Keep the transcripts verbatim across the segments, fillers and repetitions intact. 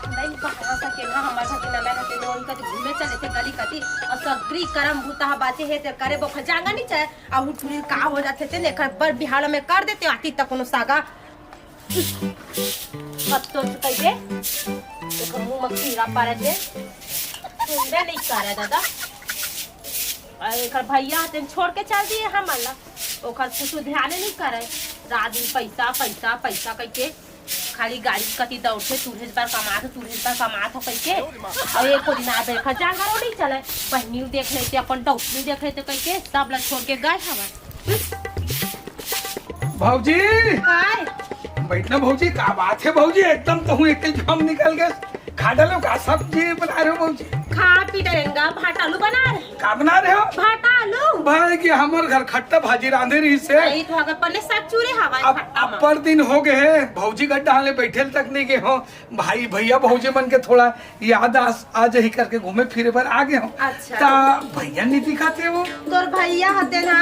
नहीं, कहाँ सकेला, हमर घर के ननद ह, तेन ओही कति घूमे चले थे गली कति, अउ सगरी करम बूता ह बाचे हे, ते करे बोखर जांगा नहीं चाहे, अउ टूरी का हो जाथे, तेन एकर बर बिहाव ल मैं कर देते, आती तक कोनो सागा। अब तो कहिए, एकर मुंह में कीड़ा पड़त हे, सुनबे नहीं करे दादा। अउ एकर भैया ह तेन छोड़ के चल दिए हमन ला, ओकर कुछ ध्यान नहीं करे, रात दिन पैसा, पैसा, पैसा कहिके खाली गाड़ी कति दौड़थे, तुहेच बर कमात, तुहेच बर कमात हो कहिके। अउ एको दिन आबे एकर जांगर नहीं चले, बहिनी ल देख लेते, अपन डौकी ल देख लेते कहिके, सब ला छोड़ के गए हवय। भौजी! काय? बैठना भौजी, का बात हे भौजी, एकदम तहूँ एक घाम निकल गए। खा डालो का सब्जी बना रहे हो भौजी? खा पी डरेंगा, भाटा आलू बना रहे। का बना रहे हो? भाटा आलू। भाई कि हमर घर खट्टा भाजी रांधे रहिसे। नहीं तो अगर पन्ने साग चूरे हवा अब खट्टा मा। अब्बड़ दिन हो गए हे, भौजी गड्ढा ले बैठे तक नहीं गए हो। भाई, भैया भौजी मन के थोड़ा याद आ, आ जाही करके घूमे फिरे बर आ गए हो। अच्छा। ता भैया नहीं दिखाते वो। तोर भैया हते ना,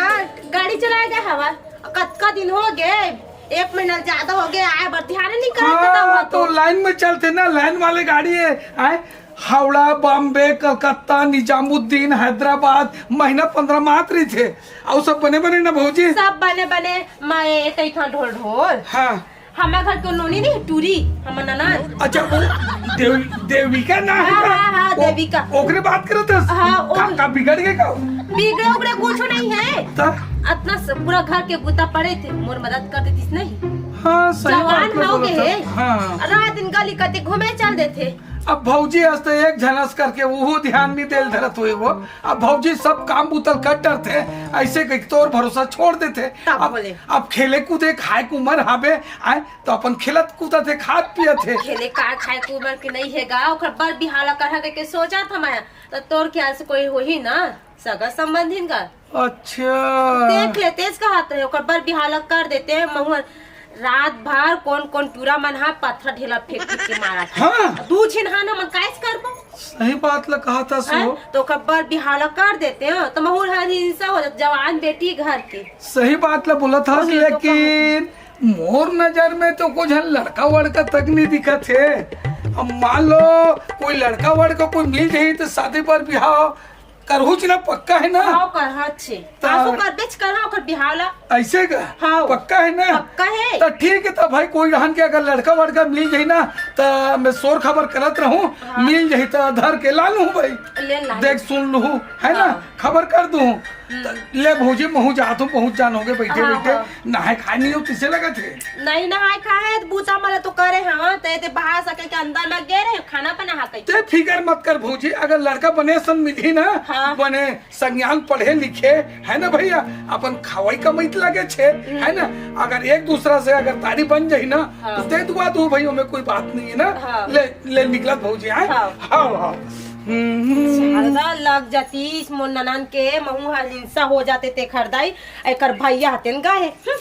गाड़ी चलाए गए हवा। कतका दिन हो गए, एक महीना ज्यादा हो गए, आए बर ध्यान नहीं करत हाँ, तो लाइन में चलते ना, लाइन वाले गाड़ी है, आए हावड़ा, बॉम्बे, कलकत्ता, निजामुद्दीन, हैदराबाद, महीना पंद्रह मात्र ही थे। अउ सब बने बने ना भौजी? सब बने बने, मैं कही था ढोल ढोल। हाँ। हमारे घर के नोनी नहीं, टूरी, हमार ननद। अच्छा, वो देव-, देविका ना है हाँ, का? हाँ, हाँ, ओ-, देविका। ओकरे बात करत हस? हाँ, ओ- का, का बिगड़ गए का? बिगड़े उगड़े कुछ नहीं है। तब? अतना स-, पूरा घर के बुता पड़े थे, मोर मदद कर देतीस नहीं। हाँ, सही जवान बात हो बोलत गए हस। हे। हाँ। रात दिन गली कति घूमे चल देथे। अब भौजी हस तो एक झनस करके वो ध्यान नहीं देल धरत हुए वो। अब भौजी सब काम बुतल कर डरथे, ऐसे कह के तोर भरोसा छोड़ देथे। तब अब, बोले। अब खेले कूदे खाए के उमर हाबे, आए तो अपन खेलत कूदत हे, खात पियत हे। खेले का खाए के उमर के नहीं हे गा, ओकर बर बिहाव ल करहा कहिके सोचत हंव मैं। त तोर ख्याल से कोई होही ना, सगा संबंधिन का? अच्छा। देख ले, तेज कहत रहे, ओकर बर बिहाव ल कर देते, महुआ रात भर कोन कोन टूरा मन हा पत्थर ढेला फेंक फेंक के मारत हे। हाँ। दू झिन हा ना, मन काहेच करबो? सही बात ल कहत हस हैं? वो। तो ओकर बर बिहाव ल कर देते हो, तो महुआ हर हिंसा हो जात, जवान बेटी घर के। सही बात ल बोलत हस, वही तो लेकिन मोर नजर में तो कोई झन लड़का वड़का तक नहीं दिखत हे। अब मान लो कोई लड़का वड़का कोई मिल जाही तो शादी बर बिहाव करहूच ना, पक्का है ना? हाँ, करहूच हे। त आसू कर बेच करहा ओकर बिहाव ला। ऐसे का? हाँ। पक्का है ना? पक्का है। त ठीक है, त भाई कोई रहन के अगर लड़का वड़का मिल जाही ना, त मैं शोर खबर करत रहूं, हाँ। मिल जाही त धर के ला लूं भाई। ले ला। देख सुन लूं, है ना? हाँ। खबर कर दूं। हम्म। त ले भौजी, महू जात हूं, बहुत जान हो गए बैठे हाँ, बैठे। हाँ। नहाए खाए नहीं हो, किसे लगत है? नहीं नहाए खाए, बूता मन तो करे हंव, ते ते बाहर सके के अंदर में गे रहे, खाना बना हा कहीं। ते फिकर मत कर भौजी, अगर लड़का बने सन मिलही ना, हाँ। बने संज्ञान पढ़े लिखे, है ना भैया, अपन खवाई कमाई त लगे छे, हम्म। है ना, अगर एक दूसरा से अगर तारी बन जाही ना, हाँ। तो दे दुआ दू भाई, ओमे कोई बात नहीं है ना। हाँ। ले, ले निकलत भौजी, आए? हाँ। हाँ, हाँ। हम्म। शारदा लग जातीस मोर ननन के, महू हा हिंसा हो जाते ते खरदाई, एकर भैया हतेन गए। हम्म।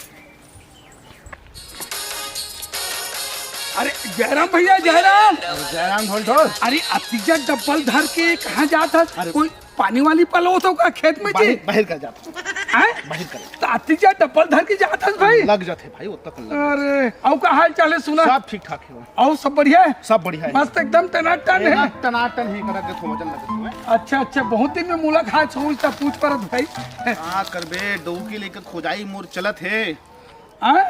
अरे जयराम भैया, जयराम। अरे जयराम ढोल ढोल। अरे अतिजा डब्बल धर के कहाँ जात हस? अरे कोई पानी वाली पलोत हो का खेत में जी? बाहर, बाहर कर जात हूँ। हैं? बाहर कर। त अतिजा डब्बल धर के जात हस भाई? लग जाते भाई, ओतक लग जाते। अरे, अउ का हाल चाल है सुना? सब ठीक ठाक है। अउ सब बढ़िया है? सब बढ़िया है। मस्त एकदम टनाटन है। टनाटन है, करा के थो वजन लगे हुए। अच्छा, अच्छा, बहुत दिन में मुलाकात होइस त पूछ परत भाई। का करबे, डौकी लेके खोजाई मोर चलत है। हाँ?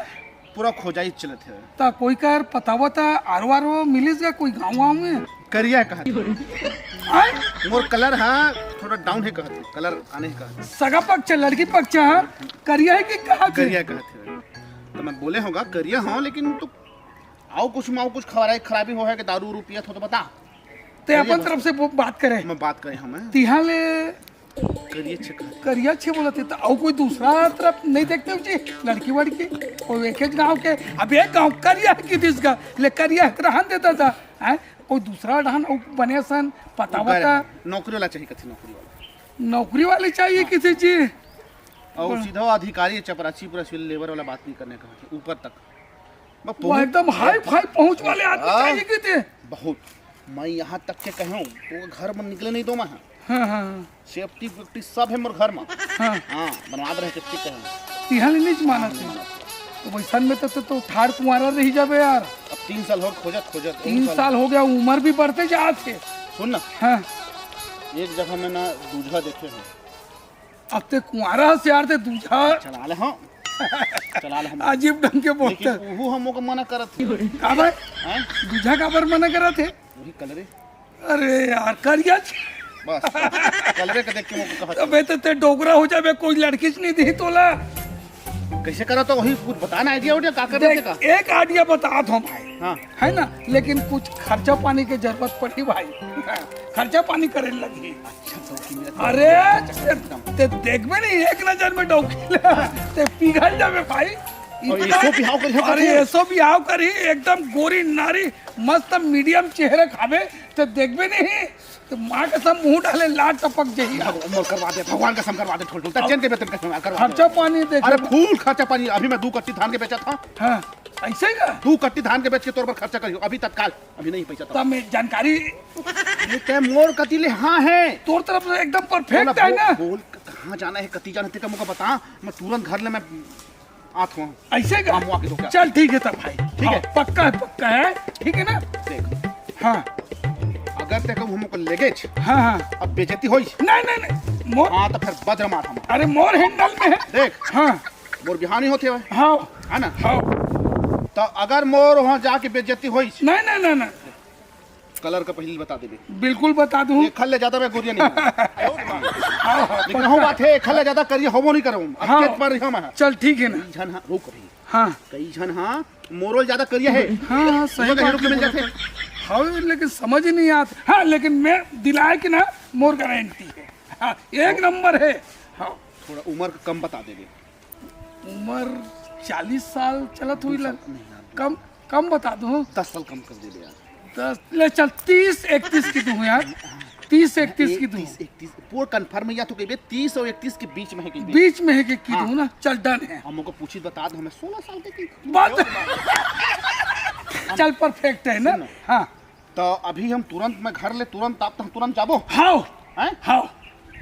पूरा खोजाई चलत है। त कोई कर पता वता आरो आरो मिलिस गा कोई गाँव वाँव में? करिया कहत है। आय? मोर कलर हा थोड़ा डाउन है कहत है, कलर आने है कहत है। सगा पक्ष, लड़की पक्ष हा? करिया है कि कहा थे? करिया कहत है। त मैं बोले होगा करिया हूँ, लेकिन तो अउ कुछ माउ कुछ खराबी हो है कि दारू उरू पियत हो तो बता। ते अपन तरफ से वो बात करे। मैं बात करे हूँ मैं। तिहा ले करिया छे कहत। करिया छे बोलत हे, त अउ कोई दूसरा तरफ नहीं देखते हो जी? लड़की वड़की, कोई एक ही गाँव के, अब एक गाँव करिया है कि दिस गा, ले करिया है, रहन देता था, हैं? कोई दूसरा रहन, अउ बने सन, पता वता। नौकरी वाला चाहिए, कथी नौकरी वाला? नौकरी वाली चाहिए किसी जी। अउ सीधा अधिकारी, चपरासी, उपरासी, लेबर वाला बात नहीं करने का, ऊपर तक। वो एकदम हाई फाई पहुंच वाले आदमी चाहिए कि थे। बहुत। मैं यहाँ तक के कहूँ, तो घर में निकले नहीं दो मैं। हाँ, हाँ, हाँ। सेफ्टी वेफ्टी सब है मोर घर में। हाँ। हाँ, बनवा दे रहे, कितने कहूँ। तिहा ले नहीं मानत है। तो वैसन में तो, तो, तो ठाड़ कुंवारा रही जाबे यार। अब तीन साल हो खोजत खोजत, तीन साल हो गया, उम्र भी बढ़ते जात हे। सुन ना, हाँ। एक जगह में ना दूझा देखे हँव। अब ते कुंवारा हस यार, ते दूझा चला ले, हाँ। चला ले हम। अजीब ढंग के बोलते। लेकिन उहू हम ओकर मना करत हे। का भाई? हैं? दूझा काबर मना करत हे? वही कलरे। अरे यार, करिया। बस, कलरे के देख के मोको कहत। अबे तो ते डोकरा हो जाबे, कोई लड़की च नहीं दी तोला। कैसे करा तो वही कुछ बता ना, idea उडिया का करना देख, का? एक idea बतात हँव भाई। हाँ। है ना, लेकिन कुछ खर्चा पानी के जरूरत पड़ी भाई। खर्चा पानी करे लगही। अच्छा, तो कि मेरा अरे, ते, ते देखबे नहीं, एक नजर में डौकी ला, ते पिघल जाबे भाई। और इतना एसो बिहाव करिही, अरे, एसो बिहाव करिही, एकदम गोरी नारी, मस्त medium चेहरा हाबे, ते देखबे नहीं, ते माँ कसम मुँह डाले लार टपक जाही। भगवान मोर करवा दे, भगवान कसम करवा दे, ठोल ठोल, ता चैन के वेतन कसम करवा दे। खर्चा पानी देख। अरे, full खर्चा पानी, अभी मैं दू कट्टी धान के बेचत हँव। हाँ, ऐसे का? दू कट्टी धान के बेच के तोर बर खर्चा करिहूँ, अभी तत्काल। अभी नहीं पैसा तो। तब मैं जानकारी अरे ते मोर कति ले हाँ हे। तोर तरफ से एकदम perfect हे ना। बोल, कहाँ जाना हे, कति जाना हे, तेका मोका बता, मैं तुरंत घर ले मैं आत हँव। ऐसे का? हाँ, मुआ के दो क्या? चल ठीक हे तब भाई। ठीक हे? हाँ, पक्का हे, पक्का हे, ठीक हे ना? देख। हाँ। अगर तेका मोको लेगेच, हाँ, हाँ। अब बेइज्जती होइस। नहीं, नहीं, नहीं। मोर हाँ, तो फिर बज्र मार हम। अरे मोर handle में हे। देख। हाँ। मोर बिहाव नहीं होत हे। हाँ। है ना? हाँ। तो अगर मोर वहाँ जाके बेइज्जती होइस। नहीं, नहीं, नहीं, नहीं। कलर का पहले बता देबे। बिल्कुल बता दूँ। एखर ले ज्यादा मैं गोरिया नहीं हँव। हाँ, हाँ, लेकिन पक्का। हव बात हे, एखर ले ज्यादा करिया होबो नहीं करँव। अब हाँ। खेत पर रहिहँव मैं। चल ठीक हे ना। कई झन हाँ, रुक अभी। हाँ। कई झन हाँ, मोरो ले ज्यादा करिया हे। हाँ, हाँ, सही बात हे। रुक मिल जाथे। हाँ, लेकिन समझ ही नहीं आत। हाँ, लेकिन मैं दिलाए कि ना, मोर गारंटी हे। हाँ, एक नंबर हे। हाँ। थोड़ा उम्र का कम बता देबे। उम्र चालीस साल चलत होही लग। नहीं यार। कम, कम बता दूँ। दस साल कम कर देबे यार। दस, ले चल, तीस इकतीस की दूँ यार। तीस इकतीस की दूँ। तीस इकतीस, पूरा confirm या तो कहिबे, तीस और इकतीस के बीच में हे कहिबे। बीच में हे कि, की हाँ। दूँ ना, चल done हे। हम ओको पूछी बता दे, हमें सोलह साल के की। बात चल perfect हे ना? सुन ना। हाँ। तो अभी हम तुरंत, मैं घर ले तुरंत, आप तो हम तुरंत जाबो। हाँ। हैं? हाँ।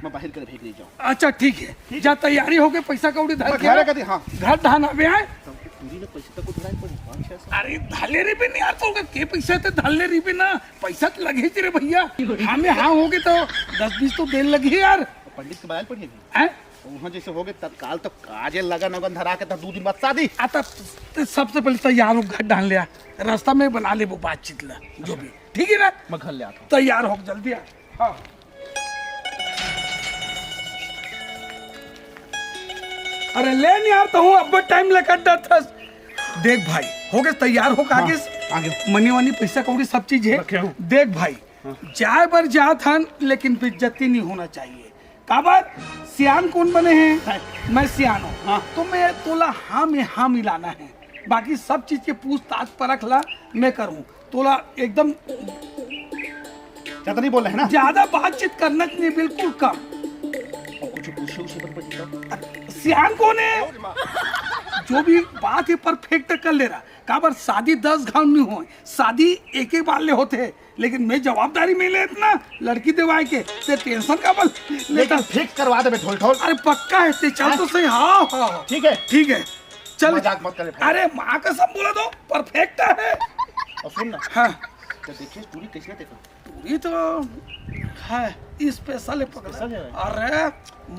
मैं बाहर करे भेज नहीं जाऊँ। अच्छा, ठीक हे। ठीक जा, हे। तैयारी होके पैसा कौड़ी धर मैं के घरे आ। कती, हाँ। घर धान आवे आए। तब टूरी ने पैसा तक उधार पड़ी, पाँच छह सौ। अरे, धाले रे भी नहीं यार, तो के पैसा ते धाले रे भी ना, पैसा तो लगे रे भैया। हमें हाँ होगे तो दस बीस तो देर लगी यार। पंडित के बयाल पड़ी अभी। हैं? वहाँ जैसे होगे तत्काल तो काजे लगन अगन धरा के तो दो दिन बाद शादी। आ, तब ते सबसे पहले तैयार हो, घर धान ले आ, रास्ता में बना लेबो बातचीत ला, जो भी। ठीक हे ना? मैं घर ले आता हूँ। तैयार हो, जल्दी आ। हाँ। अरे ले नहीं यार, तो हूँ अब टाइम लगा था। देख भाई, होगे तैयार हो, हाँ, कागज, आगे। मनी वनी, पैसा कौड़ी सब चीज हे। रखे हो। देख भाई, हाँ। जाए बर जात हन, लेकिन बेइज्जती नहीं होना चाहिए। काबर? सियान कोन बने हे? है। मैं सियान हूँ। हाँ। तो मैं तोला हाँ में हाँ मिलाना हे, बाकी सब चीज के पूछताछ परख ला मैं करूँ। तोला एकदम ज्यादा नहीं बोल रहे हैं ना? ज्यादा बातचीत करना नहीं, बिल्कुल कम। और कुछ पूछे उसे मत पूछो। सियान कोन हे? जो भी बात हे perfect कर ले रहा। काबर शादी दस घाव नहीं होय, शादी एक एक बार ले होथे, लेकिन मैं जवाबदारी में लेत ना लड़की देवाए के, ते tension काबर लेता? लेकिन fix करवा देबे ढोल ढोल। अरे पक्का हे, ते चल तो हैं? सही। हाँ, हाँ, हाँ। ठीक हे? ठीक हे, चल। मजाक मत करे भाई। अरे माँ कसम बोला तो perfect हे। और सुन ना। हाँ। तो देखिए टूरी कैसे देखा? टूरी तो हे, special हे पगला। Special हे? अरे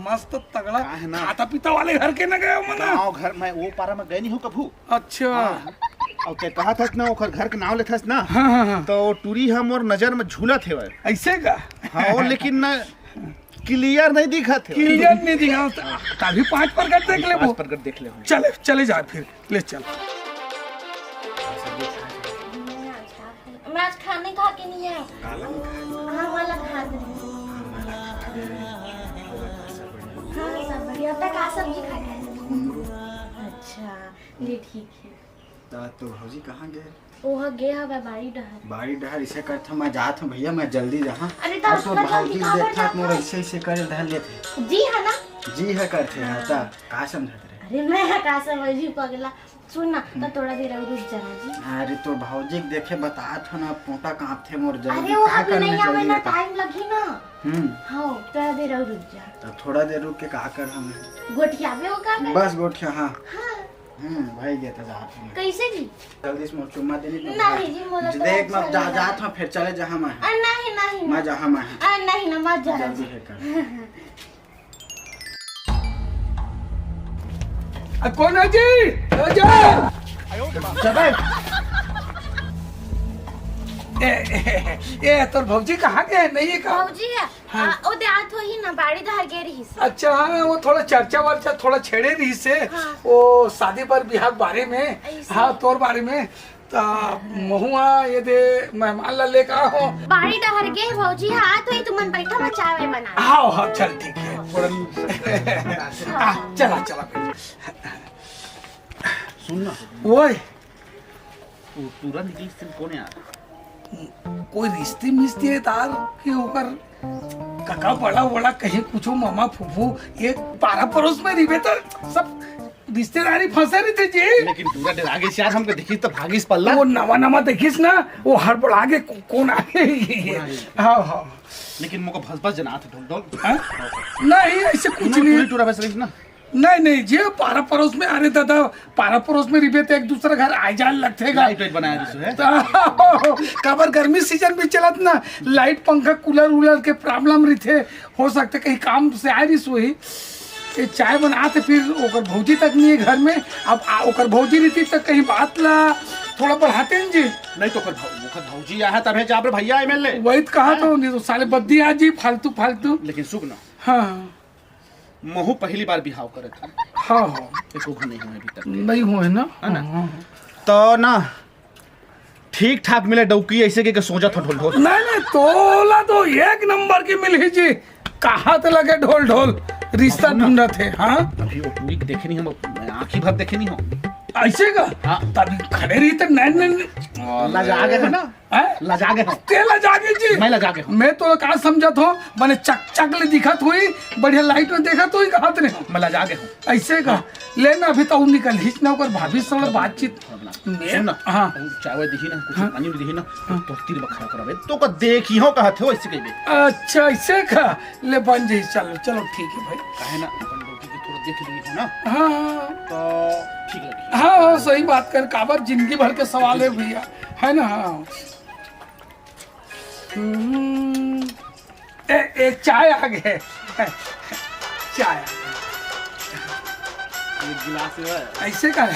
मस्त तगड़ा। का हे ना? खाता पीता वाले घर के ना गए हो मना। गाँव घर में वो पारा में गए नहीं हो कभू। अच्छा। हाँ। और ते कहा था ना, ओकर घर के नाव लेथस ना, हाँ, हाँ, हाँ। तो टूरी ह मोर नजर में झूलत हे भाई। ऐसे का? हाँ, वो लेकिन ना clear नहीं दिखत हे। Clear नहीं दिखा, तभी पाँच परगट देख ले वो। पाँच परगट देख ले। चले, चले जा फिर, ले चल। मैं आज खाने खा के नहीं आया। हाँ, वाला खा दे। हाँ, सब बढ़िया। अब तक का सब्जी खा के? अच्छा, ले ठीक हे। त तोर भौजी कहाँ गे? ओह गे हवय बाड़ी डहर। बाड़ी डहर इसे करत हँव, मैं जात हँव भैया, मैं जल्दी जाहूँ। अरे, त अब तोर अतना जल्दी भौजी काबर देखत जात मोर हस? ऐसे, ऐसे करे धर लेथे। जी हे ना? जी हे करथे, हाँ। त का समझत रहे? अरे, मैं ह का समझी पगला। सुन ना, त थोड़ा देर अउ रुक जा ना जी। अरे, तोर भौजी के देखे बतात हँव ना, पोटा काँपथे मोर, जल्दी अरे, वो का अभी करना नहीं आवे जल्दी ना, बता। Time लगही ना। हम्म। हाँ, थोड़ा देर अउ रुक जा। त थोड़ा देर रुक के का करहूँ मैं? गोठियाबे हो का? बस गोठिया, हाँ। हाँ। हम्म, भाई, ये तो जात हूँ। कैसे जी? जल्दी से मोर चुम्मा देनी तो नहीं जी, मोला तो देख, अच्छा मैं जा, नहीं जात हूँ, फिर चले जहाँ मैं। आ, नहीं, नहीं, मैं नहीं। जहाँ मैं। आ, नहीं ना, मत जा। जल्दी है कर। आ, कौन है जी? आ, जा। चले। ए, ए, ए, तोर भौजी कहाँ गए? नहीं है का? भौजी है। हाँ। आ, ओ दे आत होही ना, बाड़ी डहर गे रहिस। अच्छा, हाँ, वो थोड़ा चर्चा वर्चा थोड़ा छेड़े रहिस हे। हाँ। वो शादी बर बिहाव बारे में। ऐसे। हाँ, तोर बारे में। त महुआ ये दे मेहमान ला लेके आहो। बाड़ी डहर गे भौजी, हाँ, आत होही, तुमन बैठा, मैं चाय वाय बना। हाँ, हाँ, चल ठीक है। आ, चला, चला बेटा। सुन ना। ओए। वो टूरा निकलिस तेन कोन यार? कोई रिश्ते मिस्ते हे तार कि ओकर कका बड़ा बड़ा कहीं कुछो मामा फूफू, ये पारा पड़ोस में रहिबे त सब रिश्तेदारी फंसे रहिथे जी। लेकिन टूरा डरा गेस यार, हमको देखिस त भागिस पल्ला। वो नवा नवा देखिस ना, वो हड़बड़ा के को-, कोन आगे। हाँ, हाँ। लेकिन मोको भस भस जनात हे ढोल ढोल। हाँ? नहीं, ऐसे कुछ नहीं। टूरा बस रहिस ना। नहीं, नहीं जी, पारा पड़ोस में, अरे दादा, पारा पड़ोस में रहिबे त एक दूसरा घर आए जाए लगथे गा। लाइट वाइट बनाए रहिस हे। त काबर गर्मी सीजन भी चलत ना, लाइट पंखा कूलर वूलर के प्रॉब्लम रहिथे, हो सकथे कहीं काम से आए रहिस होही। ये चाय बनात हे, फिर ओकर भौजी तक नहीं है घर में। अब आ, ओकर भौजी रहितिस त कहीं बात ला थोड़ा बढ़ातेन जी। नहीं तो ओकर भौ-, ओकर भौजी आहे तभे जाब रे भैया एमएलए। वही तो कहा तो, नहीं तो साले बद्दी आ जी फालतू फालतू। लेकिन सुन ना। हाँ। महू पहली बार बिहाव करत हूँ। हाँ, हाँ। एको घन नहीं होए अभी तक। नहीं होए ना? है ना? हाँ, हाँ। तो ना, ठीक ठाक मिले डौकी, ऐसे के, के सोचत हो ढोल ढोल। नहीं, नहीं, तोला तो एक नंबर की मिलही जी। कहाँ ते लगे ढोल ढोल, रिश्ता ढूंढत हे, हाँ? अभी वो टूरी के देखे नहीं हम, आँखी भर देखे नहीं हो। ऐसे का? हाँ। तभी खड़े रही तो नैन, नैन। लजा गए हो ना? हैं? लजा गए हो। ते लजा गए जी। मैं लजा गए हूँ। मैं तो का समझत हूँ, बने चक चक ले दिखत हुई, बढ़िया लाइट में देखत हुई, कहत नहीं। मैं लजा गए हूँ। ऐसे का? हाँ। ले ना, अभी तो निकल हिच ना, ओकर भाभी से बातचीत। मैं सुन ना, हाँ। चाय वाय दिही ना, कुछ हाँ। पानी भी दिही ना, हाँ। तो तीर बखरा करावे, तो का देखी हो कहत हो, ऐसे कहिबे। अच्छा, ऐसे का? ले बन जाई, चलो, चलो, ठीक है भाई। काहे ना, अपन लोग के थोड़ा देख ली हो ना। हाँ। तो ठीक लगी। हाँ, हाँ, सही बात कर, काबर जिंदगी भर के सवाल है भैया, है ना? हाँ। हम्म, ए, ए, चाय आ गए, चाय आ गए। एक गिलास है। ऐसे का?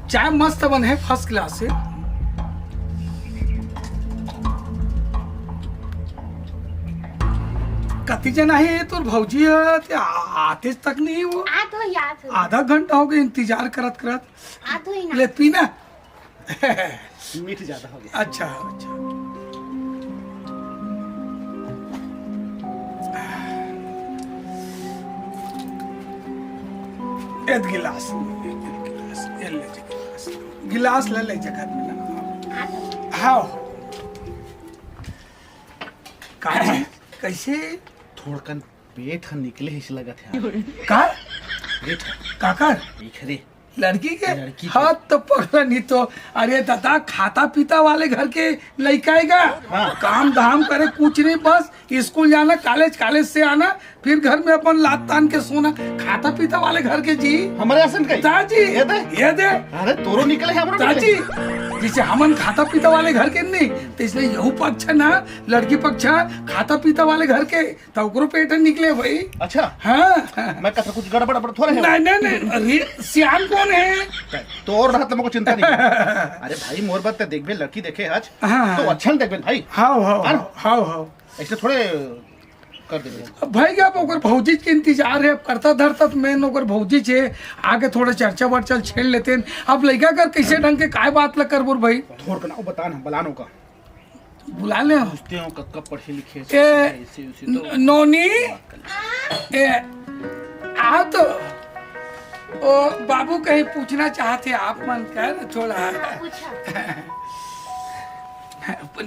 चाय मस्त बने हे, फर्स्ट क्लास हे। कति जना हे तोर भौजी ह? ते आ-, आतेच तक नहीं वो। आत हो, आत हो। आधा घंटा हो गया इंतजार करत करत। आत हो ही ना। ले पीना। मीठ ज्यादा हो गया। अच्छा, अच्छा। एक गिलास, एक गिलास, ये ले जा गिलास। गिलास ले ले जगह में ना। हाँ। का जी? कैसे? थोड़कन पेट ह निकले हिस लगत हे। का? पेट ह। काकर? एखरे। लड़की के? लड़की के। हाँ, तो पगला नहीं तो। अरे दादा, खाता पीता वाले घर के लइका आएगा। हाँ। काम धाम करे कुछ नहीं, बस स्कूल जाना, कॉलेज, कॉलेज से आना, फिर घर में अपन लात तान के सोना। खाता पीता वाले घर के जी। हमारे असन कहीं? ता जी। ये दे? ये दे। अरे, तोरो निकले, हमरो ता निकले। जी, जैसे हमन खाता पीता वाले घर के नहीं, तो इसलिए यहू पक्ष है ना, लड़की पक्ष है, खाता पीता वाले घर के। त ओकरो पेट ह निकले भाई। अच्छा। हाँ। मैं कहा कुछ गड़बड़ बड़ थोड़े है। नहीं, नहीं, नहीं, अरे, सियान कौन है? तोर रहत मोको चिंता नहीं। अरे भाई, मोर बात ते देखबे, लड़की देखे आज, हाँ, तो हाँ। अच्छा नहीं देखबे भाई। हाँ, हाँ, है ना? हाँ, हाँ, हाँ। ऐसे थोड़े कर देबे। अब भाई, अब ओकर भौजी के इंतजार है, अब करता धरता तो मैं ओकर भौजी छे, आके थोड़ा चर्चा वर्चा छेड़ लेते हैं। अब लइका कर कैसे ढंग के काय बात ल करबो भाई? थोड़ के ना, वो बता ना, बलानो का। बुला ले। पूछते हो कक्का पढ़े लिखे ए, ऐसे उसे तो न-, नोनी, बात कर ले। ए, आओ तो। ओ, बाबू कहीं पूछना चाहते आप मन कर थोड़ा। पूछा।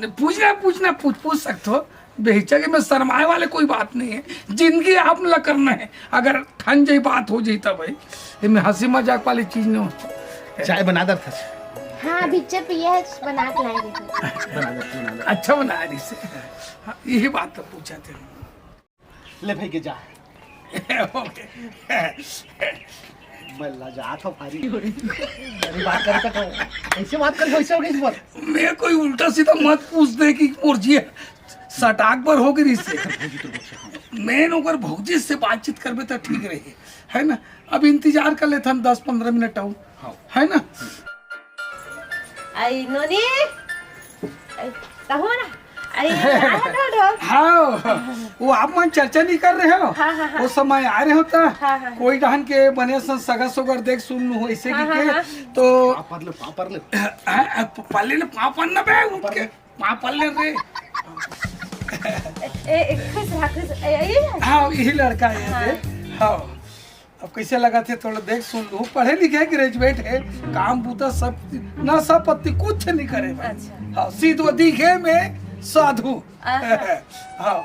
पूछना, पूछना, पूछ, पूछ सकते हो। बेहिचक में शर्माए वाले कोई बात नहीं है। जिंदगी आप ला करना है। अगर ठन जाई बात हो जाई तब भाई, इनमें हंसी मजाक वाली चीज नहीं हो। चाय बना दर था। हाँ, भिच्चे पिए है, बना के लाए देखो। बना दर, बना दर। अच्छा बना रही से। हाँ, यही बात तो पूछा थे। ले भाई के जा। मैं लजात हूँ भारी। अरे बात कर सकता हूँ। ऐसे बात कर, कैसे हो गई इस बार? मैं कोई उल्टा सीधा मत पूछ दे कि मोर जी सटाक बर हो गई से। मैं ओकर भौजी से बातचीत करबे त ठीक रही, है ना? अब इंतजार कर लेथन दस पंद्रह मिनट अउ, हाँ। है ना? आई नोनी, आई, कहूँ ना? आई, आ, ढो, ढो। हाँ, वो आप मन चर्चा नहीं कर रहे हो? हाँ, हाँ, हाँ। उस समय आ रहे होता, हाँ, हाँ, हाँ। कोई डहन के बने सन सगा सोगर देख सुन लूँ, ऐसे हाँ, की हाँ, के, हाँ। तो पापड़ ले, पापड़ ले। आ, आ, पापड़ ले, पापड़ ना बे, उठ के। पापड़ ले रे। ए, ए, खुश रहा, खुश, ए, ए, ये? हाँ, यही लड़का है हाँ। ये। हाँ। अब कैसे लगा थे, थोड़ा देख सुन लूँ। पढ़े लिखे, ग्रेजुएट है, काम बूता सब, नशा पत्ती कुछ नहीं करे भाई। अच्छा। हाँ, सीधो दिखे में साधु। आहा। हाँ।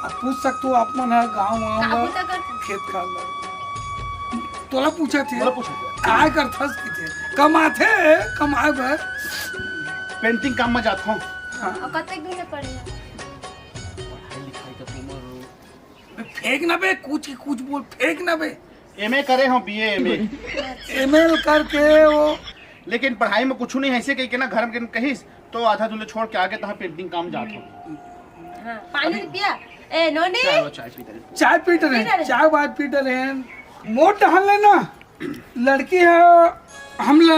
अब पूछ सकते हो आप मन ह, गाँव वाँव काबू ला, तक खेत खार ला। तोला पूछा थे? तोला पूछा थे। काय करथस किथे? कमाथे, कमाए बर। पेंटिंग काम में जात हूँ। हाँ। और कतेक दिन ले पढ़े? पढ़ाई लिखाई का तो उम्र हो। बे, फेंक ना बे, कुछ की कुछ बोल, फेंक ना बे। एमए करे हूँ, बीए, एमए। एमए करके वो। लेकिन पढ़ाई में कुछ नहीं है, ऐसे कही के ना घर में कहिस, तो आधा दूले छोड़ के आगे तहाँ पेंटिंग काम जात हूँ। हाँ, पानी अभी पिया। ए, नोनी। चाय, चाय पीते रहे। चाय पीते रहे, पीते रहे। चाय वाय पीते रहे। मोट हल है ना, लड़की ह हमला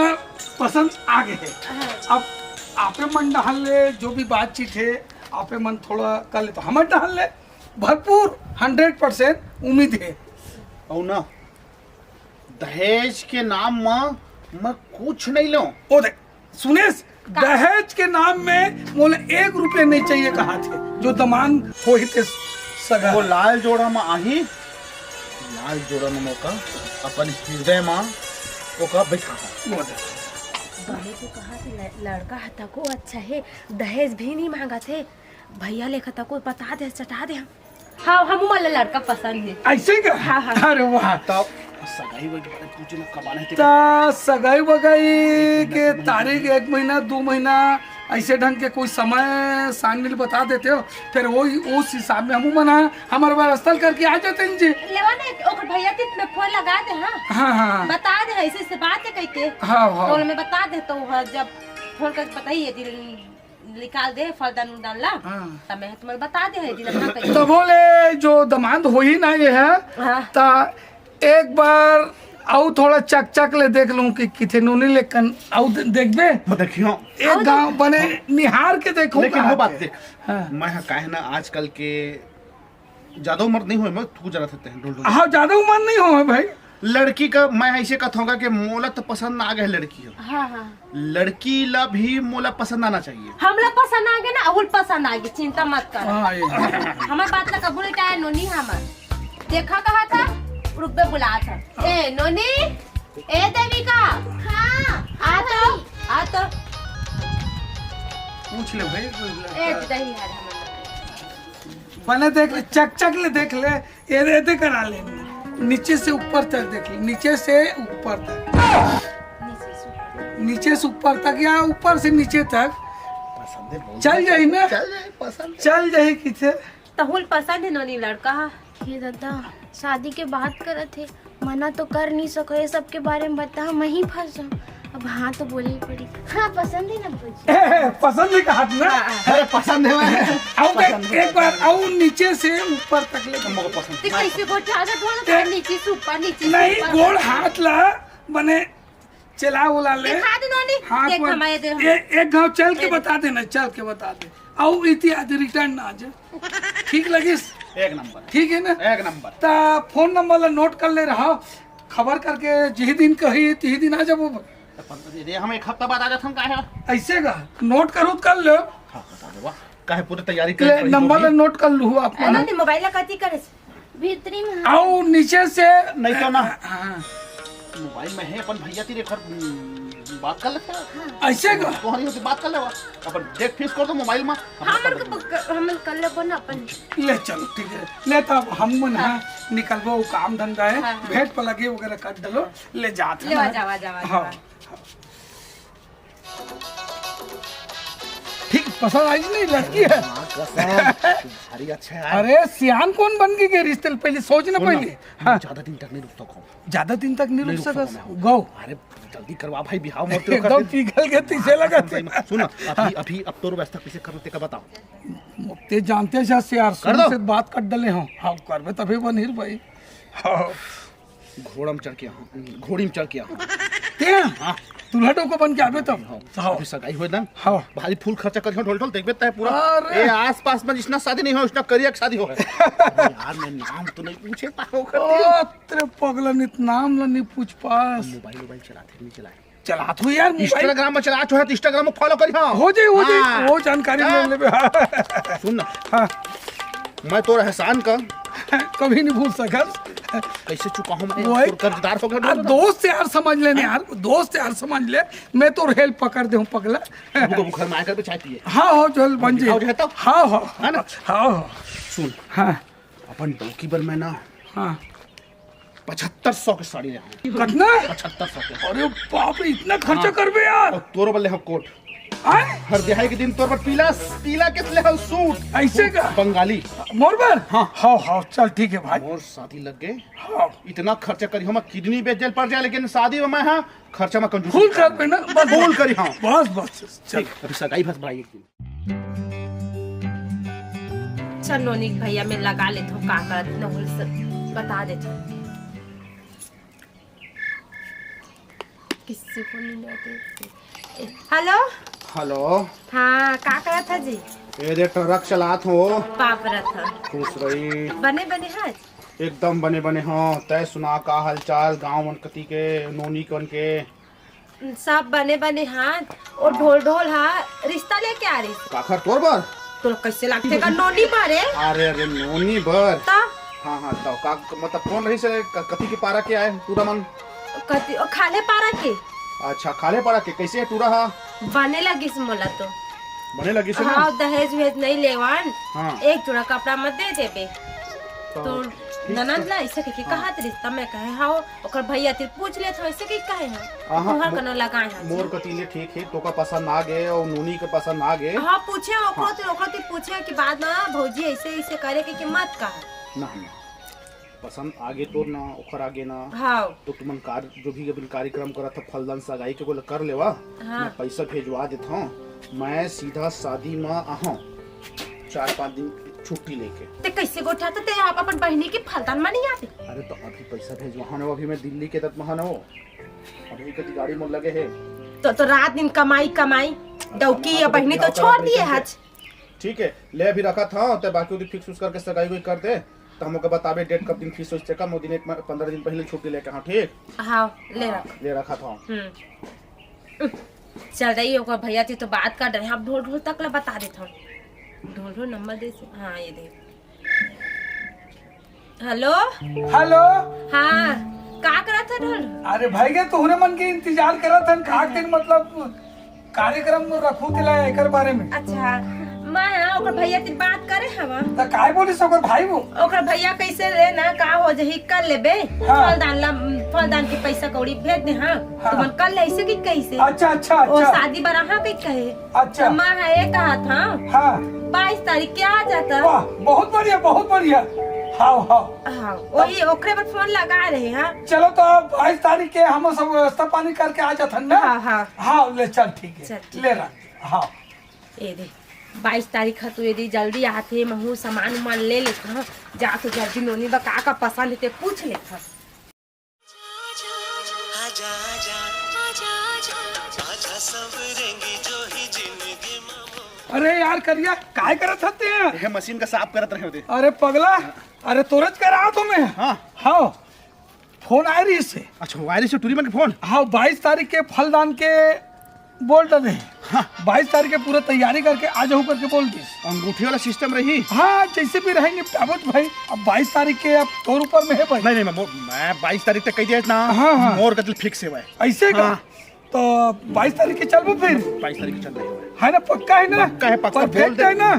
पसंद आ गे हे। हाँ। अब आपे मन डहन ले जो भी बातचीत हे, आपे मन थोड़ा कर ले, तो हमर डहन ले भरपूर हंड्रेड परसेंट उम्मीद हे। अउ ना, दहेज के नाम म मैं कुछ नहीं लूं। ओ देख, सुनेश, का? दहेज के नाम में मोला एक रुपया नहीं चाहिए कहा थे, जो दमांद होही ते सगा। वो लाल जोड़ा म आही, लाल जोड़ा म ओका अपन हृदय म ओका बैठा। वो देख। बने तो कहा थे, ल-, लड़का ह तको अच्छा हे, दहेज भी नहीं मांगा थे, भैया लेखा तको बता दे, चटा दे हम। हाँ, हमू मन ला लड़का पसंद हे। ऐसे का? हाँ, हाँ। अरे वाह। तब सगाई वगाई के बारे में पूछे ना, कब आना है तेरे? ता सगाई वगाई के तारीख एक महीना, दो महीना, ऐसे ढंग के कोई समय सारणी बता देते हो, फिर वो, उस हिसाब में हमू मन ह, हमर व्यवस्था करके आ जाते हैं जी। लेवा ना, ओकर भैया तीत में फोन लगा दे, हाँ? हाँ, हाँ। बता दे, ऐसे, ऐसे बात है कह के। हाँ, हाँ। तो मैं बता दे, तो वह जब फोन करके बताइए, दिल निकाल दे फलदान उलदान ला, हाँ। त मैं तुम्हें बता दे है, दिन अपना कहिए। तभो ले जो दमांद होही ना ये है, हाँ। त एक बार अउ थोड़ा चक चक ले देख लूं कि किथे नोनी लेकन अउ दे-, देखबे? वो देखियो। एक अउ गांव देख- बने निहार के देखो लेकिन का वो बात है। देख, हाँ। मैं ह काहे ना आजकल के ज्यादा उम्र नहीं होए, मैं तू जरा सकते हैं, डोल डोल। हाँ, ज्यादा उम्र नहीं होए भाई। लड़की का मैं ऐसे कथोंगा कि मोला तो पसंद आ गए लड़की हो। हाँ, हाँ। लड़की ला भी मोला पसंद आना चाहिए। हमला पसंद आ गए ना, अहुल पसंद आ गए, चिंता मत कर। हाँ, ये। हमार बात ला कबूल टाए नोनी हमर। देखा कहा था, रुक बे बुला था। ए नोनी, ए देविका। हाँ। आ तो, आ तो। पूछ ले भाई, पूछ ले। ए दही है हमर। पहले देख ले, चक चक ले देख ले, ये, ये देख करा ले, नीचे से ऊपर तक देख ले, नीचे से ऊपर तक, नीचे से ऊपर तक या ऊपर से नीचे तक। पसंद है, बहुत चल जाही ना? चल जाही, पसंद है। चल जाही किथे? तहुल पसंद है नोनी लड़का? हे दादा, शादी के बात करत हे, मना तो कर नहीं सको, ये सब के बारे में बता, मैं ही फंसा। अब हाँ तो बोले ही पड़ी। हाँ, पसंद है ना भौजी? ए, पसंद है कहा ना? हाँ, हाँ। अरे, पसंद है मैं। अउ देख, पसंद है। एक बार अउ नीचे से ऊपर तक ले। हमको पसंद ते है। कैसे गोठिया से बोल, ए, नीचे से ऊपर, नीचे से नहीं, ऊपर। गोड़ हाथ ला, बने चला उला ले। दिखा दे नोनी। हाथ देख पर हमारे दे हम। ए-, एक घाव चल के ए। बता देना, चल के बता दे। अउ इतिहाद रिटर्न ना आ जाए। ठीक लगिस? एक नंबर। ठीक है ना? एक नंबर। ता फोन नंबर ला नोट कर ले रहा, खबर करके जिही दिन कही, तिही दिन आ जाबो। तो पंद्रह दिन, हम एक हफ्ता बाद आ जाथन, काहे? ऐसे का? नोट करू त कर लो। हाँ, बता दे, वाह। काहे पूरी तैयारी ले, कर रही नंबर होगी? ला नोट कर लू आप ए, मन। नोनी, मोबाइल ला कथी करे? भीतरी में। अउ नीचे से नहीं तो ना। हाँ। मोबाइल में है अपन भैया तेरे घर, हम्म, बात कर लेते हैं। ऐसे का? तोहरी होती बात कर लेवा। अपन डेट फिक्स कर दो मोबाइल में। हमन हमन कर लेबो ना अपन। ले चलो, ठीक है। ले तो अब हम मन हाँ। हाँ निकलबो, वो काम धंधा है, हाँ, हाँ। भेंट पलगी वगैरह कर डलो, ले जात ले है। आ जावा, जावा, हाँ। जावा। ठीक पसंद आई नहीं लड़की है। कसम, भारी अच्छा है यार। अरे सियान कोन बन के गे रिश्ते ल, पहले सोच ना सुन ना, पहले। हाँ। ज्यादा दिन तक नहीं रुक सकूं। ज्यादा दिन तक नहीं नहीं रुक रुक सकस? सकूं मैं। गो। अरे जल्दी करवा भाई, बिहाव मत कर एकदम दे। पिघल के तीसे लगा कसम से। भाई, सुन ना, अभी, हाँ। अभी अब तोर व्यवस्था कैसे करना तेका बताओ। ते जानते हस यार, कर शुरू दो। से बात कर डले हो। हाँ, करबे तभी बनही भाई। हाँ। घोड़ा में चढ़ के आहा, घोड़ी में चढ़ के आहा। ते? हाँ। दूल्हा डोको बन के आबे तब? हाँ। हाँ। अभी सगाई होए ना? हाँ। भारी फुल खर्चा करिहो, ढोल ढोल देखबे तय पूरा। अरे। ए, आसपास में जिसना शादी नहीं हो, उसना करिया के शादी हो है। अरे यार, मैं नाम तो नहीं पूछे पाओ करती। ओ, तेरे पगला नित नाम ला नहीं पूछ पास। मोबाइल, मोबाइल चलाते नहीं चलाए। चलात हो यार मोबाइल। Instagram में चलात हो, तो Instagram में follow करी, हाँ। हो जाए, हो जाए, हाँ। वो जानकारी हाँ। ले लेबे। सुन ना। हाँ। मैं तोर एहसान का कभी नहीं भूल सकस। कैसे चुकाहूं मैं? वो है। तोर कर्जदार हो गया, आ, बोलो ना। दोस्त यार समझ ले ना यार, दोस्त यार समझ ले। मैं तोर help पकड़ दे हूँ पगला। अब वो घर में आकर के चाय पिए। हाँ, हो, चल, बन जी। आओ, जो है तो। हाँ, हाँ। है ना? हाँ, हाँ। सुन। हाँ। अपन डौकी बर मैं ना हाँ। पचहत्तर सौ के साड़ी ले आऊं। कतना? पचहत्तर सौ के। अरे बाप रे, इतना खर्चा हाँ। करबे यार? और तोर बर ले हम कोट। आय? हर दिहाई के दिन तोर बर पीला, पीला के ले हम सूट। ऐसे का? बंगाली। मोर बर? हाँ। हाँ, हाँ, चल ठीक है भाई। मोर शादी लग गए। हाँ। इतना खर्चा करी हम, किडनी बेच दे ल पड़ जाए, लेकिन शादी में मैं हाँ खर्चा में कंजूसी फुल कर पे ना, बस, फुल करी हाँ। बस, बस, चल। ठीक, अभी सगाई बस भाई एक दिन। चल नोनी के भैया, मैं लगा लेत हूँ, का करत न होल से बता देत हूँ। किससे फोन नहीं आते? हेलो। हेलो। हाँ, का करत है जी? ए दे ट्रक चलात हो। पाप रथ। खुश रही। बने बने है? एकदम बने बने हो। तय सुना, का हालचाल गाँव मन कति के, नोनी कन के? सब बने बने हाँ। और ढोल ढोल हा रिश्ता लेके आ रही। काखर तोर बर? तोला कैसे लगथे का नोनी बर है? अरे अरे नोनी बर। ता? हाँ हाँ, तो का मतलब कौन रही से क-, कति के पारा के आए टूरा मन? कति ओ खाले पारा के। अच्छा, खाले पारा के कैसे है टूरा हा? बने लगिस मोला तो। बने लगिस ना? हाँ, दहेज वहेज नहीं लेवन। हाँ। एक जोड़ा कपड़ा मत दे देबे। तो तो ठीक ननद तो। ला ऐसे कहिके हाँ। कहत रहिस, तब मैं कहे, "हाँ, ओकर भैया तिर पूछ लेत हव," ऐसे कहिके कहे हैं। हाँ, हाँ, तुहर मो-, कनो लगाए हैं। मोर कति ले ठीक है, तोका पसंद आ गए और नोनी के पसंद आ गए। हाँ, पूछे ओकरो हाँ। तिर, ओकरो तिर पूछे कि बाद में भौजी ऐसे, ऐसे करे के, कि मत कहा। ना, ना। पसंद आ गए तोर ना, ओकर आ गए ना। हाँ। तो तुमन कार-, जो भी अपन कार्यक्रम करत ह, फलदान सगाई के बोले कर लेवा, हाँ। मैं पैसा भेजवा देत हूँ। मैं सीधा शादी में आहूँ। चार पाँच दिन छुट्टी लेके। ते कैसे गोठियात ते आप अपन बहिनी के फलदान म नहीं आते? अरे तो अभी पैसा भेजवाहन हो, अभी मैं दिल्ली के तक महान हो, अभी कति गाड़ी मोर लगे है। तो, तो रात दिन कमाई, कमाई, डौकी या बहिनी तो छोड़ दिए हच। ठीक है, ले अभी रखा था, ते बाकी उदी fix उस करके सगाई उगाई कर दे, तो हमको बताबे date कब दिन fix हो, इससे कम दिन एक म-, पंद्रह दिन पहले छुट्टी लेके, हाँ, ठीक? हाँ, ले हाँ, रख। ले रखा था। हम्म। चल रही ओकर भैया, ती तो बात कर रहे हैं। अब ढोल ढोल तक ला बता देता हूँ। ढोल ढोल नंबर दे से, हाँ, ये दे। हेलो। हेलो। हाँ, का करत है ढोल? अरे भाई गे, तोहरे मन के इंतजार करत हन, का के मतलब कार्यक्रम रखू तेला एकर बारे में। अच्छा, मैं हाँ, ओकर भैया ती बात करे हवा। त काय बोलिस ओकर भाई वो? ओकर भैया कैसे रे ना, का हो जही कर लेबे। हाँ। फलदान ला, फलदान के पैसा कौड़ी भेज दे, हाँ। हाँ। तुमन कर ले ऐसे कि कैसे? अच्छा, अच्छा, ओ अच्छा। शादी बर हाँ कि कहे। अच्छा। तो मैं हाँ ये कहा था। हाँ। बाईस तारीख के आ जाता। वाह, बहुत बढ़िया, बहुत बढ़िया। हाँ, हाँ। हाँ, वही ओकरे पर फोन लगा रहे हैं। चलो तो अब बाईस तारीख के हम सब व्यवस्था पानी करके आ जाथन ना। हाँ, हाँ। हाँ, ले चल ठीक है। चल, ठीक। ले रख। हाँ। ए दे, बाईस तारीख है, तू ए दे जल्दी आते, महू सामान उमान ले लेता हूँ। जा तो जल्दी नोनी बा का का पसंद है ते पूछ लेता हूँ। अरे यार करिया, काय करत हते? ये मशीन का साफ करत रहे होते। अरे पगला, अरे तोरज करा तो मैं। हाँ। हाँ। फोन आए रही से। अच्छा, वो आए रही से टूरी मन के फोन? हाँ, बाईस तारीख के फलदान के बोल डरे। हाँ। बाईस तारीख के पूरा तैयारी करके आ जाऊ करके बोल दिस। अंगूठी वाला सिस्टम रही? हाँ, जैसे भी रहे निपटाबो भाई। अब बाईस तारीख के अब तोर ऊपर में है भाई। नहीं, नहीं, मैं, मैं बाईस तारीख तक कह दिया इतना। हाँ, हाँ। मोर का दिल फिक्स है भाई। ऐसे का? हाँ। तो बाईस तारीख के चलबो फिर? बाईस तारीख के चल रहे हैं। है ना, पक्का है ना? पक्का है, पक्का, बोल परफेक्ट दे। है ना?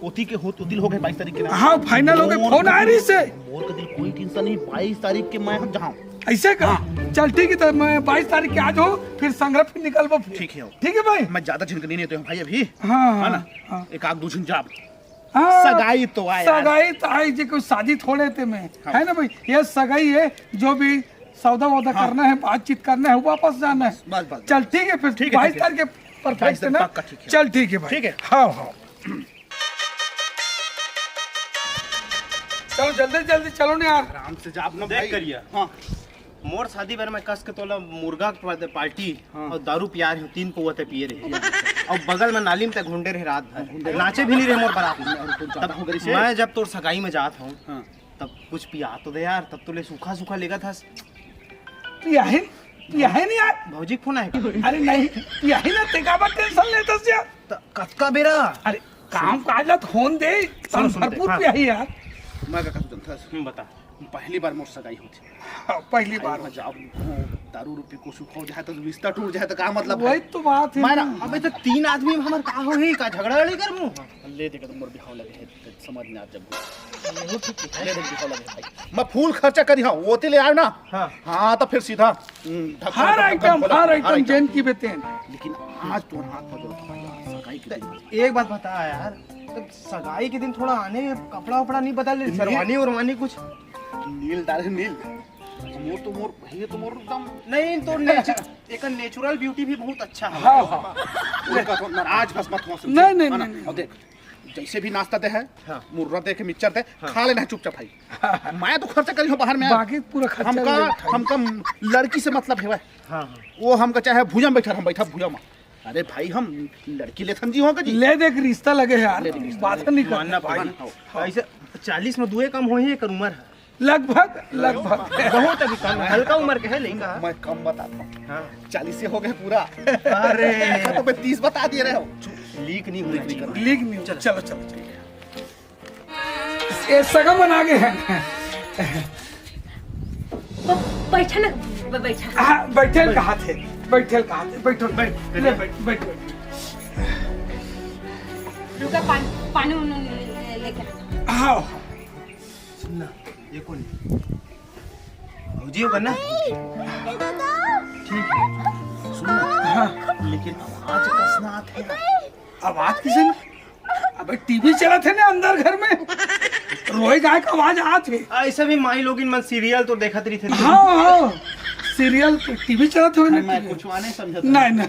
ओती के हो, ओती हो गए बाईस तारीख के ना। हाँ, फाइनल हो गए, मोर फोन आ रही से। मोर का दिल कोई टेंशन नहीं, बाईस तारीख के मैं हम जहाँ। ऐसे का? हाँ। चल ठीक है, तो मैं बाईस तारीख के आ जाओ, फिर संग्रह फिर निकलबो फिर। ठीक है। ठीक है भाई? मैं ज्यादा झिनक नहीं लेते हूँ भाई अभी। हाँ, है हाँ, ना? हाँ। एक आध दो झिन जाब। हाँ, सगाई तो आय यार। सगाई तो आय, जे कोई शादी थोड़े ते में, हाँ। है ना भाई? ये सगाई है, जो भी सौदा वौदा हाँ। करना है, बातचीत करना है, वापस जाना है। बस, बस, बस। चल, ठीक है, फिर ठीक है, बाईस तारीख के परफेक्ट है ना? पक्का, ठीक है। चल, ठीक है भाई। ठीक है। हाँ, हाँ। चलो, जल्दी, जल्दी चलो ना यार। आराम से जा अपना देख भाई। करिया। हाँ। मोर शादी बर मैं कस के तोला मुर्गा के पार्टी हाँ। और दारू पिया रहे, तीन पौवा ते पिए रहे। और बगल में नाली में ते घुंडे रहे रात भर। घुंडे रहे। नाचे भी नहीं रहे मोर बारात में। और कुछ ज्यादा तब हो गई से? मैं जब तोर सगाई में जात हूँ, हाँ। तब कुछ पिया तो दे यार, तब तो ले सूखा सूखा लेगा था। पिया है, पिया है नहीं यार। भौजी के फोन आए का? अरे नहीं, पिया है ना, ते काबर टेंशन लेता से यार। त कतका बेरा? अरे काम काज ला फोन दे, सुन, सुन, भरपूर हाँ। पिया है यार। मैं का कसम था। हम्म, बता। पहली बार मोर सगाई होती। हाँ, पहली बार। मैं जाओ, दारू रूपी कुछ हो जाए तो रिश्ता टूट जाए तो का मतलब वही है? तो बात है मैं ना, ना। अबे तो तीन आदमी में हमर का हो ही का झगड़ा लड़ी कर मुंह। ले देख तो मोर बिहाव लगे है, समझ में आ जब। ये ठीक है। ले देख बिहाव लगे भाई। मैं फुल खर्चा करी हाँ, वो ते ले आयो ना। हाँ। हाँ, तो फिर सीधा, हम्म, ढक्कन हर पे ढक्कन आइटम, खोला। हर हर आइटम आइटम। जेन की बेतेन। लेकिन आज तो हाथ पकड़ो, सगाई के दिन। एक बात बता यार, तब सगाई के दिन थोड़ा आने कपड़ा उपड़ा नहीं बदल ले, नहीं। शेरवानी उरवानी कुछ? नील डाले नील। मोर तो मोर, ये तो मोर एकदम नहीं, तो नेचर, एक नेचुरल ब्यूटी भी बहुत अच्छा है। हाँ, हाँ। उनका तो नाराज बस मत हो। नहीं, नहीं, है ना? नहीं, नहीं। और देख, जैसे भी नाश्ता दे है, हाँ। मुर्रा दे के मिक्सचर दे, हाँ। खा लेना है चुपचाप भाई। मैं तो खर्चा करी हूँ बाहर में। बाकी पूरा खर्चा हमका, ले ले। हमका लड़की से मतलब है भाई। हाँ, हाँ। वो हमका चाहे भुजा में बैठा, हम बैठा भुजा में। अरे भाई, हम लड़की लेथन जी हो का जी? ले देख, रिश्ता लगे है यार, ले देख, रिश्ता बात लगे। नहीं करना मानना भाई। पड़ेगा। हाँ। ऐसे चालीस में दुए कम होही, एकर उम्र है। लगभग, लगभग। बहुत अभी कम, हल्का उम्र के है लइका। मैं कम बताता हूँ। हाँ। चालीस से हो गए पूरा। अरे। तो मैं तीस बता दिए रहे हो। लीक नहीं होना चाहिए। लीक नहीं हो-, चलो। चलो, चलो, चलो। ये सगा बना के है। ब-, बैठा ना, ब-, बैठा। हाँ, बैठे ल कहा थे, बैठे ल कहा थे, बैठो, बैठ, ले, बैठ, बैठ, बैठ। रुका, पान-, पानी उनी ले, लेके आता हूँ। हाँ, हाँ। सुन ना, ये कौन है? भौजी होगा ना? ठीक है। सुन ना, हाँ। लेकिन आवाज कसना आत है यार। आवाज किसे ने? अबे टीवी चलत है ना अंदर घर में, रोए गाय का आवाज आत है। ऐसा भी माई लोगिन मन सीरियल तो देखत रहिथे। हाँ, हाँ, सीरियल तो टीवी चलत है ना, मैं टीवी। कुछ आने समझत नहीं, नहीं,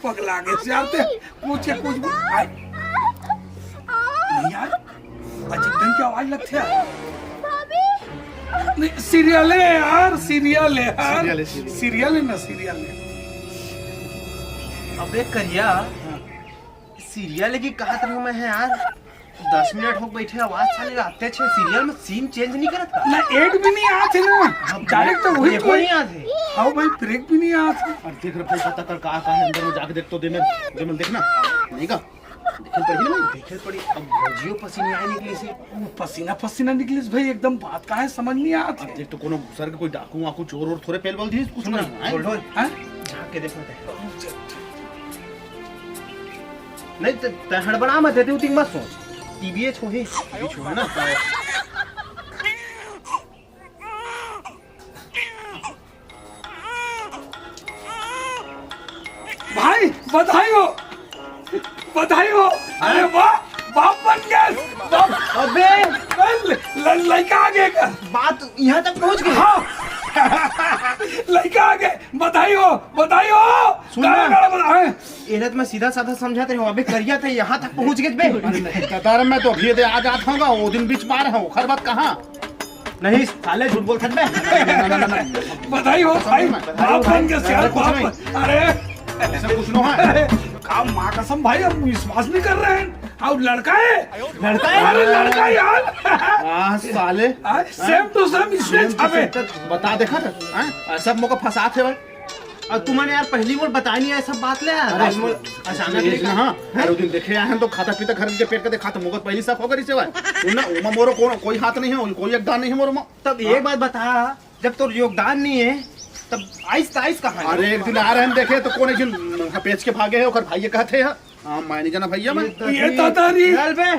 पगला गए से आते, कुछ या कुछ भी। आय। नहीं यार, अजीब ढंग की आवाज लगती है। नहीं, सीरियल है यार, सीरियल है यार। सीरियल है, सीरियल। सीरियल है ना, सीरियल है। अबे करिया, सीरियल की कहा तरह में है यार, दस मिनट हो बैठे, आवाज साले आते छे, सीरियल में सीन चेंज नहीं करत का? ना, एड भी नहीं आते ना, हाँ, डायरेक्ट तो वही ब्रेक कोई नहीं आते। हाँ भाई, ब्रेक भी नहीं आते। और देख रहे भाई, पता कर का, का है अंदर में, जाके देख तो दे में, दे में देखना, नहीं का? देखे पड़ी ना भाई, देखे पड़ी। अब भौजियो पसीने आए निकली से। वो पसीना, पसीना निकली से भाई, एकदम बात का है, समझ नहीं आते। अब देख तो कोनो घुसर के कोई डाकू वाकू चोर और थोड़े पेल बल दिए, कुछ सुन ना, नहीं है। बोल, बोल। हाँ? जाके देखना था। नहीं, त-, त हड़बड़ा मत, देते उतिक मत सोच। टीवीएच हो ही। टीवीएच हो ना। भाई, बधाई हो, बधाई हो। अरे वाह, बाप बन गया, बाप। अबे। ल-, ल-, लड़का आ गया का? बात यहाँ तक पहुँच गई। हाँ। लड़का आ गया, बधाई हो, बधाई हो। सुन ना। गाना, गाना बजा, हैं? एला तो मैं सीधा साधा समझात रहे हूँ, अबे करिया थे यहाँ तक पहुँच गए बे। अरे नहीं, दादा, मैं तो अभी ये दे आ जाता हूँ, वो दिन बीच मार है, वो खरबत कहाँ? नहीं, साले झूठ बोल सकते हैं। बधाई हो भाई, बाप बन गया यार, अरे कुछ बाप नहीं। बन-, अरे। ऐसा कुछ नहीं है। अरे, का माँ कसम भाई, हम विश्वास नहीं कर रहे हैं। और लड़का है। लड़का है? अरे लड़का है यार। हाँ, साले। हाँ, same to same इसमें same to छापे। Same। बता देखा था, हाँ? सब मौका फंसा थे भाई। और तुमने यार पहली मोर बताई नहीं है सब बात ले यार। अरे आज मोर अचानक ये लेकर ना, हाँ। अरे उस दिन देखे आए हैं तो खाता पीता घर के पेट का देखा तो मुगत पहली साफ होकर इसे भाई। उन ना, ओमा मोरो कोनो, कोई हाथ नहीं है, कोई योगदान नहीं है मोरो मा। तब एक बात बता, जब तोर योगदान नहीं है, तब आइस त आइस कहाँ है? अरे एक दिन आ रहे हैं देखे तो कौन एक दिन पेच के भागे है, ओकर भाई ये कहते हैं, हाँ, मैं नहीं जाना भैया मैं। ये दादा रे। चल बे।